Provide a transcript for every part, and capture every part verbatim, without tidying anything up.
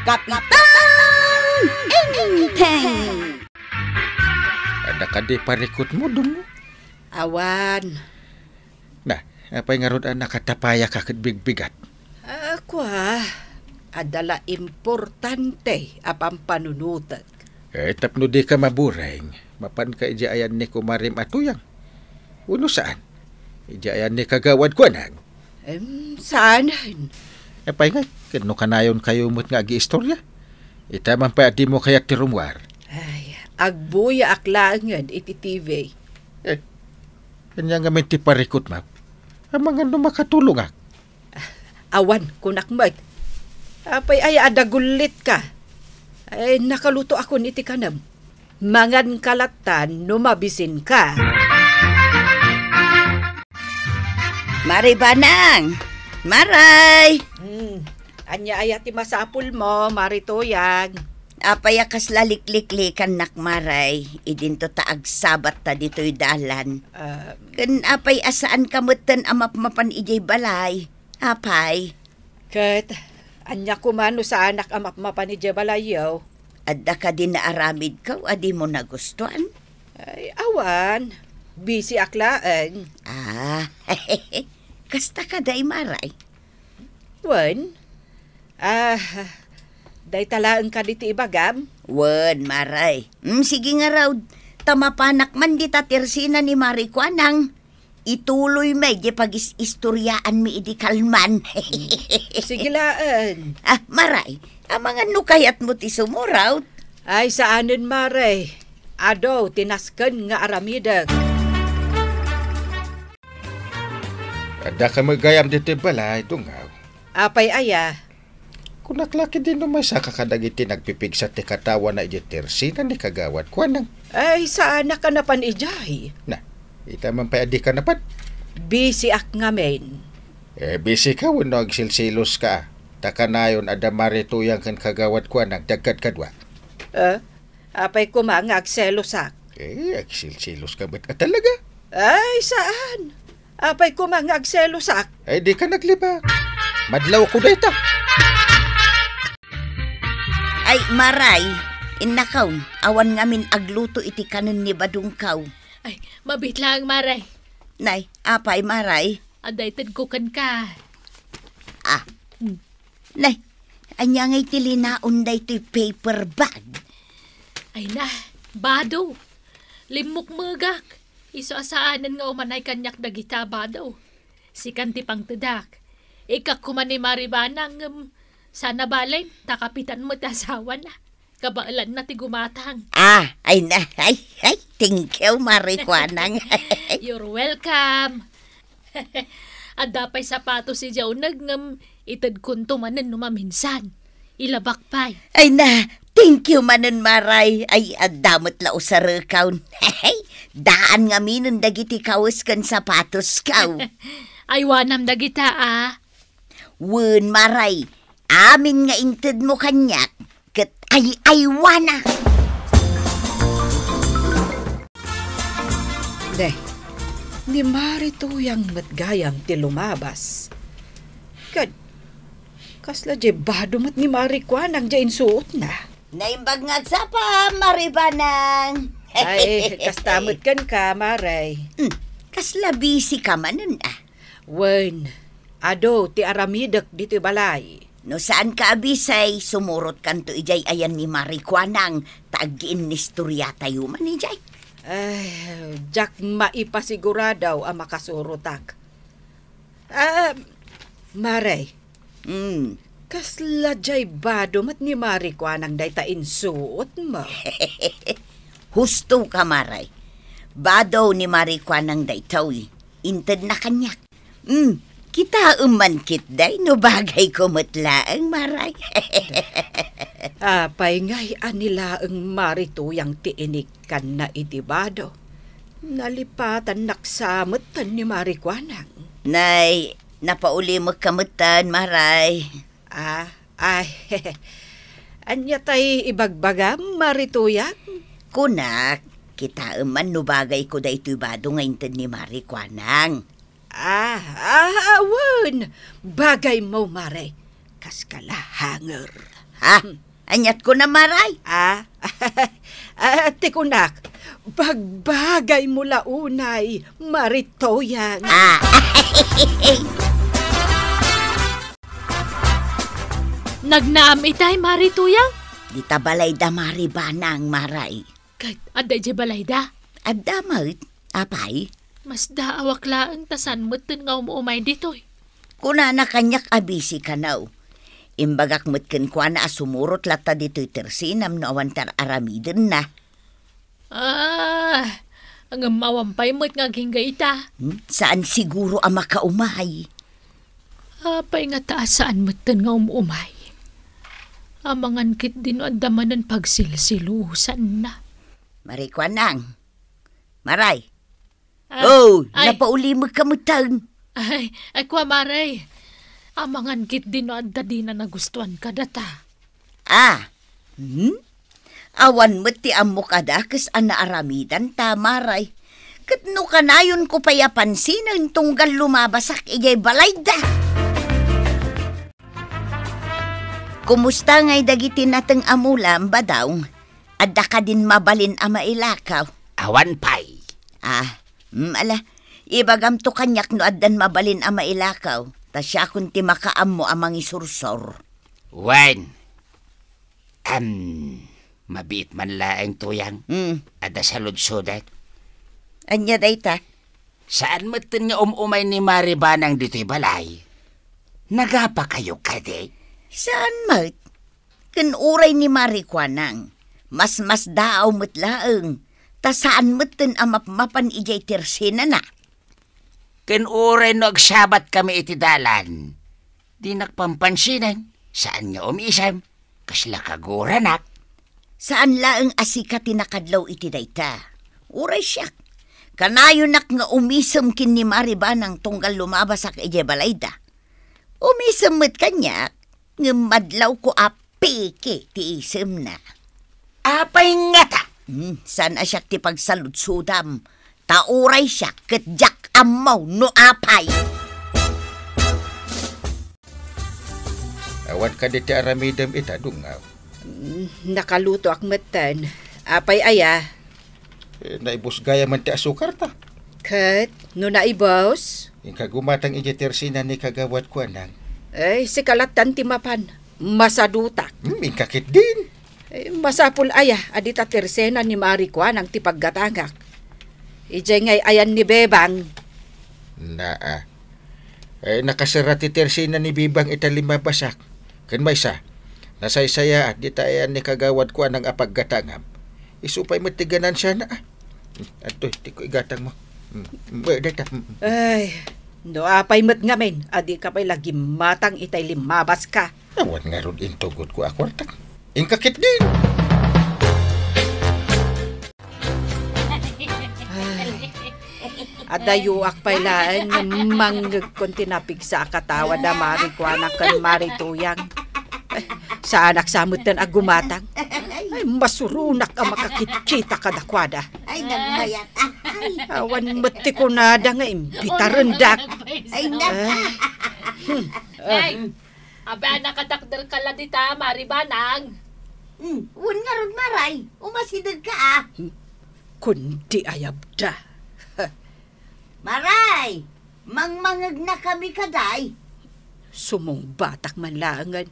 Kapitan Enteng! Adda kadi parikutmo, Dong? Awan. Na, apay ngarud a nakatapayaka ket bigbigat? Ah, kua, adda la importante a pampanunotek. Eh, tapno dika mabureng, mapanka idiay ayan ni kumarem a Tuyang. Wenno saan? Idiay ayan ni Kagawad Kuanang. Em, saanen? Apay ngay, ket no kanayonkayo met nga agiistorya? Ita man pay a dimo kayat ti rummuar. Ay, agbuyaak laengen iti T V. Eh, ania ngamin ti parikutmo? Amangan no makatulongak. Awan, kunak met. Apay aya a dagullitka? Ay, nakalutoakon iti kanem. Manganka lattan no mabisinka. Mari Banang! Maray! Hmm, ania aya ti masapulmo, Mari Tuyang? Apay a kasla likliklikannak, Maray, idinto ta agsabatta ditoy dalan? Ah, Ken apay a saanka metten a mapmapan idiay balay? Apay? Ket ania koma no saanak a mapmapan idiay balayyo? Adda kadi naaramidko a dimo nagustuan? Ay, awan. Busy ak laeng. Ah, kasta kadi, Maray? Wen? Ah, dayta laeng kadi ti ibagam? Wen, Maray. Mm, sige ngarud. Ta mapanak man dita tersina ni Mari Kuanang. Ituloy met diay pagis-istoryaanmi idi kalman. Sige laeng. Ah, Maray, amangan no kayatmo ti sumurot? Ay, saanen, Maray. Adu ti nasken nga aramidek. Adda ka met gayam ditoy balay, Dungaw. Apay aya? Kunak la kadi no maysaka kadagiti nagpipigsa ti katawana idiay tersina ni Kagawad Kuanang. Ay, saanak a napan idiay. Na, ita man pay a dika napan. Busy ak ngamin. Eh, busy ka wenno agsilsilos ka? Ta kanayon adda Mari Tuyang ken Kagawad Kuanang ti agkadkadua. Eh, apay koma nga agselosak? Eh, agsilsilos ka met a talaga? Ay, saan? Apay koma nga agselosak? Ay, dika naglibak. Madlawko dayta. Ay, Maray, innakaw, awan ngamin agluto iti kanen ni Badongkaw. Ay, mabiit laeng, Maray. Nay, apay, Maray? Adda itedko kenka. Ah. Hmm. Nay, ania ngay ti linaon daytoy paper bag? Ay na, bado. Limmukmegak. Isu a saanen nga umanay kaniak dagita a bado. Sikan ti pangtedak. Ikkak koma ni Mari Banang, ngem saan a balen, ta kapitan met ti asawana. Kabaelanna ti gumatang. Ah, ay na, ay, ay, thank you, Mari Kuanang. You're welcome. Adda pay sapatos idiay uneg ngem itedkonto manen no maminsan. Ilabak pay. Ay na, thank you manen, Maray. Ay, adda met la usarekon. Daan ngaminen dagiti kawes ken sapatosko. Aywanam dagita, a. Wen, Maray, amin nga intedmo kaniak, ket ay-aywana. Ne, ni Mari Tuyang met gayam ti lumabas. Ket kasla diay bado met ni Mari Kuanang diay insuotna. Naimbag nga agsapa, Mari Banang. Ay, kasta met kenka, Maray. Hmm, kasla busy ka manen, a. Wen, adu ti aramidek ditoy balay. No saanka a busy, sumurotkanto idiay ayan ni Mari Kuanang, ta aggiinnistoriatayo man idiay. Ay, diak maipasigurado a makasurotak. Ah, Maray. Mm. Kasla diay bado met ni Mari Kuanang dayta insuotmo. Husto ka, Maray. Bado ni Mari Kuanang daytoy. Intedna kaniak. Hmm, kitaem man ketdi no bagayko met laeng, Maray. Apay ngay a ni laeng Mari Tuyang ti inikkanna iti bado? Nalipatannak sa metten ni Mari Kuanang. Nay, napaulimekka metten, Maray. Ah, ay, ania tay ibagbagam, Mari Tuyang? Kunak, kitaem man no bagayko daytoy bado nga inted ni Mari Kuanang. Ah, ah, wen. Bagaymo, Mare. Kaskala hanger. Ha? Hmm. Aniat kunam, Maray? Ah? Ah, ti kunak, bagbagaymo la unay, Mari Tuyang. Ah. Nagnaam itay, Mari Tuyang? Dita balayda, Mari Banang, Maray. Ket adda idiay balayda? Adda met, apay? Masdaawak laeng ta saan metten nga um-umay ditoy. Kunana kaniak a busy kano. Imbagak met kenkuana a sumurot latta ditoy tersenam no awan ti ar-aramidenna. Ah, ngem awan pay met nga agingga ita. Hmm? Saan siguro a makaumay. Apay ngata a saan metten nga um-umay? Amangan ketdi no adda manen pagsilsilusanna. Mari Kuanang. Maray. Ah, oh, ay. Napaulimekka metten. Ay, ay, kua, Maray. Amangan ketdi no adda dina nagustuan kadata. Ah, hmm? Awan met ti ammok a dakes a naaramidanta, Maray. Ket no kanayonko pay a pansinen tunggal lumabasak idiay balayda. Kumusta ngay dagiti nateng a mulam, Badaw? Adda kadin mabalin a mailakaw? Awan pay. Ah, mm, ala, ibagamto kaniak no addan mabalin a mailakaw, ta siakon ti makaammo a mangisursor. Wen. Am, mabiit man laeng, Tuyang. Mm. Adda saludsodek. Ania dayta? Saan metten nga um-umay ni Mari Banang ditoy balay? Nagapakayo kadi? Saan met? Ken uray ni Mari Kuanang, masmasdaaw met laeng, ta saan metten a mapmapan idiay tersenana. Ken uray no agsabatkami iti dalan, dinak pampansinen, saan nga umisem, kasla kaguranak. Saan laeng a sika ti nakadlaw iti dayta. Uray siak, kanayonak nga umisem ken ni Mari Banang tunggal lumabasak idiay balayda. Umisem met kaniak, ngem madlawko a piki ti isemna. Apay ngata? Hmm, saan a siak ti pagsaludsodam, ta uray siak ket diak ammo no apay. Awan kadi ti aramidem ita, Dungaw? Mm, nakalutoak metten. Apay aya? Eh, naibus gayam ti asukarta. Ket no naibus? Inka gumatang idiay tersena ni Kagawad Kuanang. Ay, sika lattan ti mapan. Masadutak. Hmm, inka ketdin. Eh, masapul aya a dita tersena ni Mari Kuanang ti paggatangak. Idiay ngay ayan ni Bebang. Naa. Eh, nakaserra ti tersena ni Bebang ita limmabasak. Ken maysa, nasaysayaat dita ayan ni Kagawad Kuanang a paggatangam. Isu pay met ti ganansiana, ah. Adtoy, ti ko igatangmo. Mm, mm, eh, dayta, mm, mm. Ay, no apay met ngamin, a dika pay la gimmatang itay limmabaska. Awan ngarud intugodko a kuartak. Inka ketdin. Ay, adayoak pay laeng nga mangngegkon ti napigsa a katawa da Mari Kuana ken Mari Tuyang. Ay, saanak sa metten a gumatang. Ay, masuronak a makakitkita kadakuada. Ay, nagmayat. Ay. Awan met ti kunada nga imbitarendak. Ay, nag- Ay. Hmm. Ay, abe, nakatakder ka la dita, Mari Banang. Hmm, wen ngarud, Maray, umasideg ka, ah. Hmm, kundi ayabda. Maray, mangmangegna kami kaday. Sumungbatak man laengen.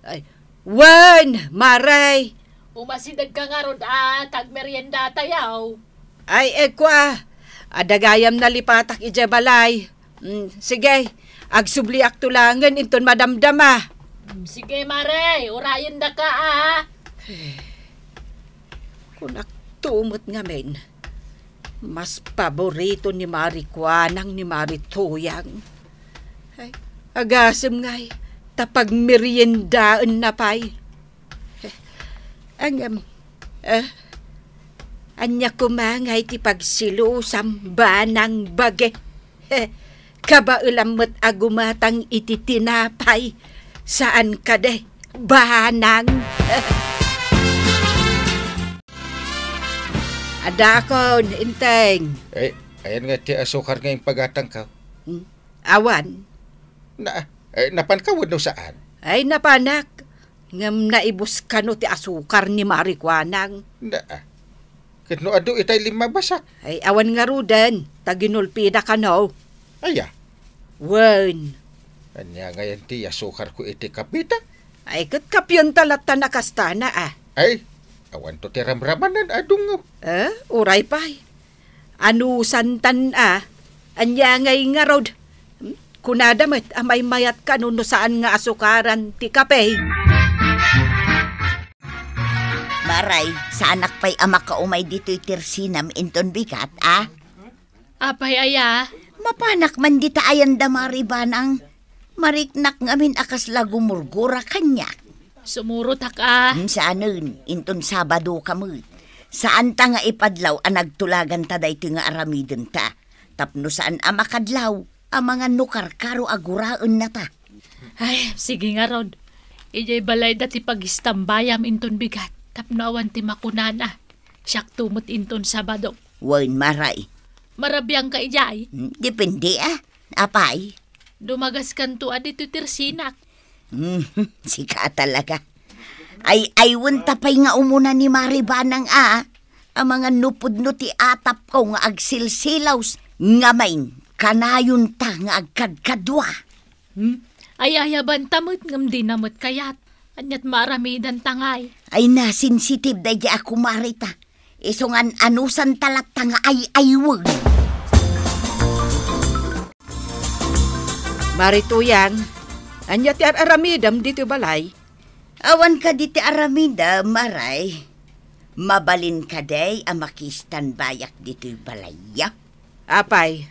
Ay, wen, Maray. Umasideg ka ngarud, ah, ta agmerienda tayo. Ay, ekwa, adda gayam nalipatak idiay balay. Mm, sige, agsubliakto laengen inton madamdama. Mm, sige, Mare, urayendaka, a. Eh, kunakto met ngamin, mas paborito ni Mari Kuanang ni Mari Tuyang. Ay, agasem ngay, ta pagmeriendaenna pay. Ngem, eh, ania koma ngay ti pagsilusam, Banang Bage? Kabaelam met a gumatang iti tinapay, saan kadi, Banang? Adakon, Enteng. Ay, ayan nga ti asukar nga impagatangko. Hmm? Awan. Na, eh, napanka wenno saan? Ay, napanak. Ngem naibus kano ti asukar ni Mari Kuanang. Na, ah. Ket no adu itay limmabasa? Ay, awan ngaruden, ta ginulpida kano. Aya? Wen. Ania ngayen ti asukarko iti kapita? Ay, ket kapienta latta a kastana, ah. Ay, awanto ti ramramanan, adungo. Eh, uray pay. Anusantan a, ania ngay ngarud? Hmm? Kunada met a maymayat kano no saan nga asukaran ti kape. Maray, saanak pay a makaumay ditoy tersinam inton bigat, a? Apay aya? Mapanak man dita ayan da Mari Banang. Mariknak ngamin a kasla gumurgura kaniak. Sumurotak a. Hmm, saanen, inton Sabado ka met. Saanta nga ipadlaw a nagtulaganta daytoy nga aramidenta. Tapno saan a makadlaw, amangan no karkaro a guraennata. Ay, sige ngarud. Idiay balayda ti pagistambayam inton bigat, tapno awan ti makunana. Siakto met inton Sabado. Wen, Maray. Marabiangka idiay? Hmm, depende, a. Apay? Dumagaskanto a ditoy tersinak. Hmm, sika talaga. Ay, ay, wen ta pay nga umuna ni Mari Banang a, amangan no pudno ti atapko nga agsilsilaws, ngamin, kanayonta nga agkadkadua. Hmm? Ay, ayabanta met ngem dina met kayat. Aniat maaramidanta ngay? Ay, na, sensitive daydi a kumarita. Isu ngan anusanta latta nga ay-ayweg. Mari Tuyang, ania ti ar-aramidem ditoy balay? Awan kadi ti aramidem, Maray. Mabalin kadi a makistanbayak ditoy balayyo? Apay,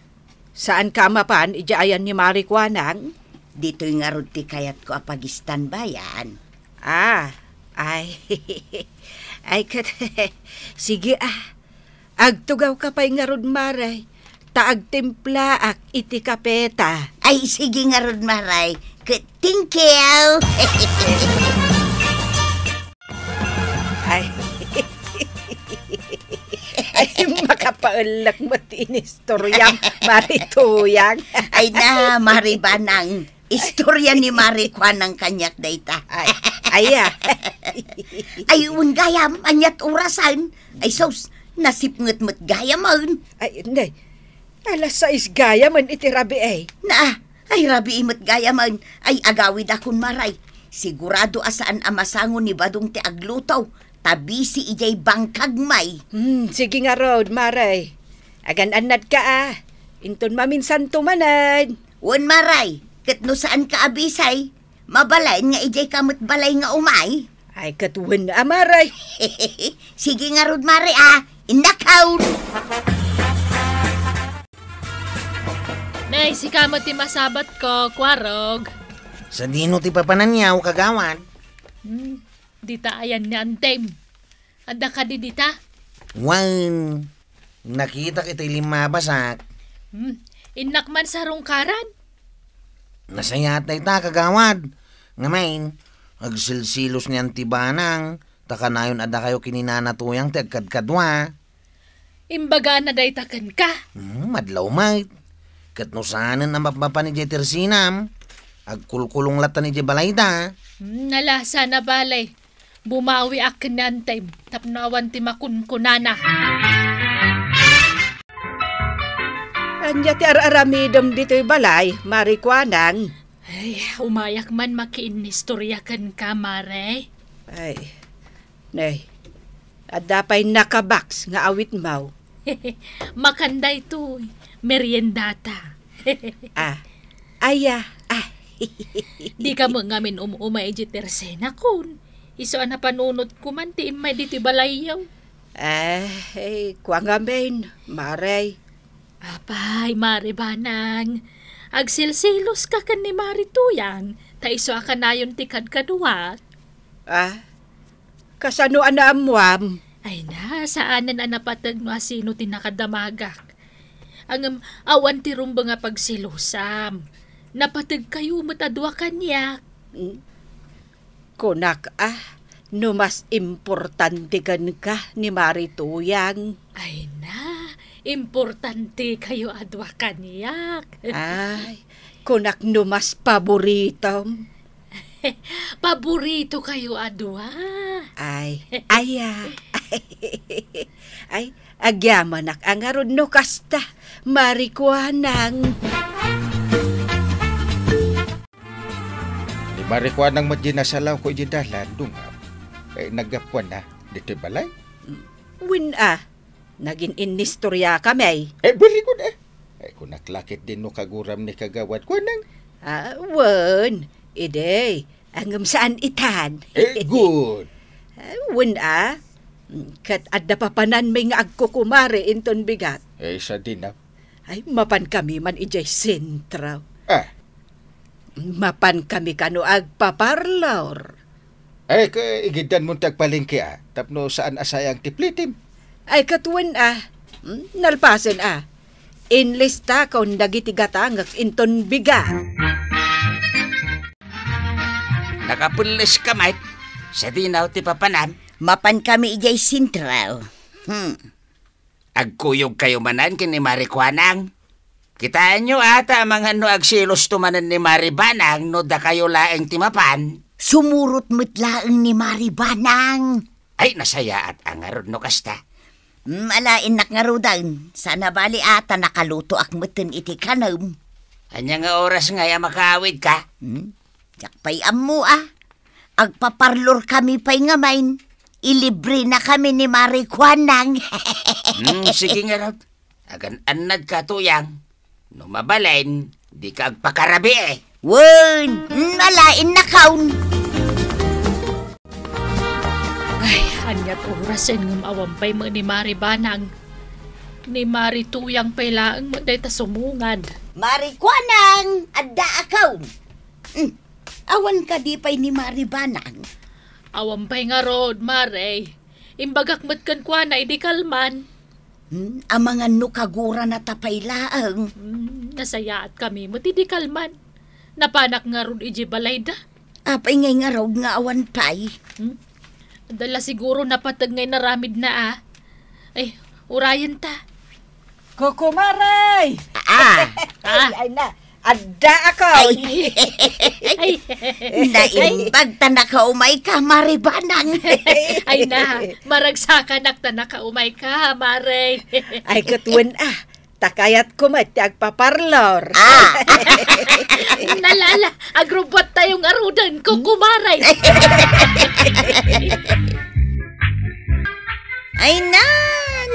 saanka a mapan idiay ayan ni Mari Kuanang? Ditoy ngarud ti kayatko a pagistanbayan. Ah, ay. Ay, ket, sige, a. Agtugawka pay ngarud, Mare, ta agtimplaak iti kapeta. Ay, sige ngarud, Mare. Ket, thank you. Ay. Ay, makapaellek met ti inistoryam, Mari Tuyang. Ay na, Mari Banang. Istoria ni Mari Kuanang kaniak dayta. Ay, aya. Ay, wen gayam, aniat orasen? Ay, sus, nasipnget met gayamen. Ay, nay. Alas sais gayamen iti rabii. Na, ay, rabii met gayamen. Ay, agawidakon, Maray. Sigurado a saan a masango ni Badong ti agluto. Ta busy idiay bangkag, may. Hmm, sige ngarud, Maray. Agan-annadka a. Inton maminsanto manen. Wen, Maray, ket no saanka a busy, mabalin nga idiayka met balay nga umay. Ay, ket wen a, Maray. Sige ngarud, Maray, a. Innakon. Nay, sika met ti masabatko, Kuarog. Sadino ti papananyaw, kagawad? Hmm, dita ayan ni Antem. Adda kadi dita? Wen, nakitak iti limmabasak. Hmm, innak man sarungkaran? Nasayaat dayta, kagawad. Ngamin, agsilsilos ni Anti Banang, ta kanayon a dakayo ken ni Nana Tuyang ti agkadkadua. Imbagana dayta kenka? Hmm, madlaw met. Ket no saanen a mapmapan idiay tersinam, agkulkulong latta idiay balayda. Hmm, nalasa na balay. Bumawiak ken ni Antem tapno awan ti makunkunana. Ania ti ar-aramidem ditoy balay, Mari Kuanang? Ay, umayak man makiinnistoria kenka, Mare. Ay, nay, adda pay nakabox nga awitmo. Makan daytoy, meriendata. Ah, aya, ah. Dika met ngamin um-umay idiay tersenakon. Isu a napanunotko man ti immay ditoy balayyo. Ay, kua ngamin, Mare. Apay, Mare Banang, agsilsiloska ken ni Mare Tuyang, ta isu a kanayon ti kadkaduak. Ah, kasano a naammuam? Ay na, saanen a napateg no asino ti nakadamagak. Ngem awan ti rumbeng a pagsilosam. Napategkayo met a dua kaniak. Hmm? Kunak a, no mas importante kenka ni Mari Tuyang. Ay na, importantekayo a dua kaniak. Ay, kunak no mas paboritom. Paborito kayo a dua. Ay, aya. Ay, agyamanak a ngarud no kasta, Mari Kuanang. Ni Mari Kuanang met di nasalawko idiay dalan, Dungab. Eh, naggapuanna ditoy balay? Wen a, nagin-innistoriakami. Eh, very good, eh. Eh, kunak la ketdin no kaguram ni Kagawad Kuanang. Ah, wen, idi, ngem saan itan. Eh, good. Ah, wen a, ket adda papananmi nga agkukumare inton bigat. Eh, sadino? Ay, mapankami man idiay sentro. Ah. Mapankami kano agpaparlor. Ay, ka-, igiddan mo ti agpalengke, ah, tapno saan a sayang ti plitim. Ay, ket wen a, hmm, nalpasen a. Inlistakon dagiti gatangek inton bigat. Nakapelles ka met, sadino ti papanam? Mapankami idiay sentro. Hmm. Agkuyogkayo manen ken ni Mari Kuanang. Kitaenyo ata amangan no agselosto manen ni Mari Banang no dakayo laeng ti mapan. Sumurot met laeng ni Mari Banang. Ay, nasayaat a ngarud no kasta. Mm, ala, innak ngaruden. Saan a bali a ta nakalutoak metten iti kanem. Ania nga oras ngay a makaawidka? Hmm? Diak pay ammo, a. Agpaparlorkami pay ngamin. Ilibrenakami ni Mari Kuanang. Hmm, sige ngarud. Agan-annadka, Tuyang. No mabalin, dika agpakarabii. Wen, nalain na kaun. Ay, aniat orasen ngem awan pay met ni Mari Banang. Ni Mari Tuyang pay laeng met dayta sumungad. Mari Kuanang, adda a kaun. Hmm, awan kadi pay ni Mari Banang? Awan pay ngarud, Mare. Imbagak met kenkuana idi kalman. Hmm, amangan no kagurana ta pay laeng. Hmm, nasayaatkami met idi kalman. Napanak ngarud idiay balayda. Apay ngay ngarud nga awan pay? Hmm? Adda la siguro napateg nga inaramidna, a. Ay, urayenta. Kukumare! Ah! Ah. Ay, ay na. Adda ako. Ay. Ay. Naimbag ta nakaumayka, Mari Banang. Ay na, maragsakanak ta nakaumayka, Mare. Ay, ket wen a, ta kayatko met ti agpaparlor. Ah. Nalala, agrubot tayo ngaruden, Kukumare. Ay na,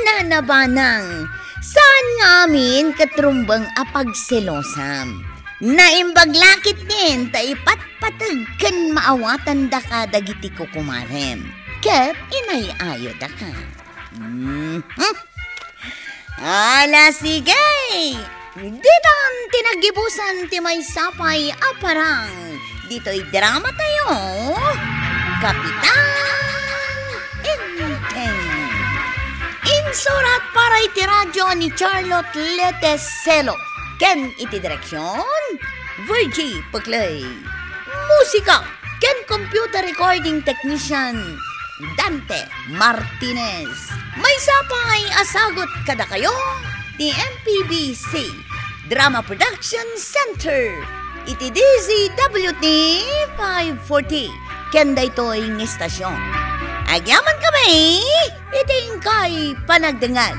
Nana Banang, saan nga amin ket rumbeng a pagselosam. Naimbag la ketdin ta ipatpateg ken maawatandaka dagiti kukumarem, ket inay-ayodaka. Mhm. Ala, sige! Ditan ti naggibusan ti maysa pay a parang ditoy drama tayo, Kapitan Enteng. Insurat para iti radio ni Charlotte Leteselo ken iti direksion, Virgie Peclay. Musika ken computer recording technician, Dante Martinez. Maysa pay a sagut kadakayo ti M P B C Drama Production Center iti D Z W T five forty ken daytoy nga istasyon. Agyamankami iti inkay panagdengngeg.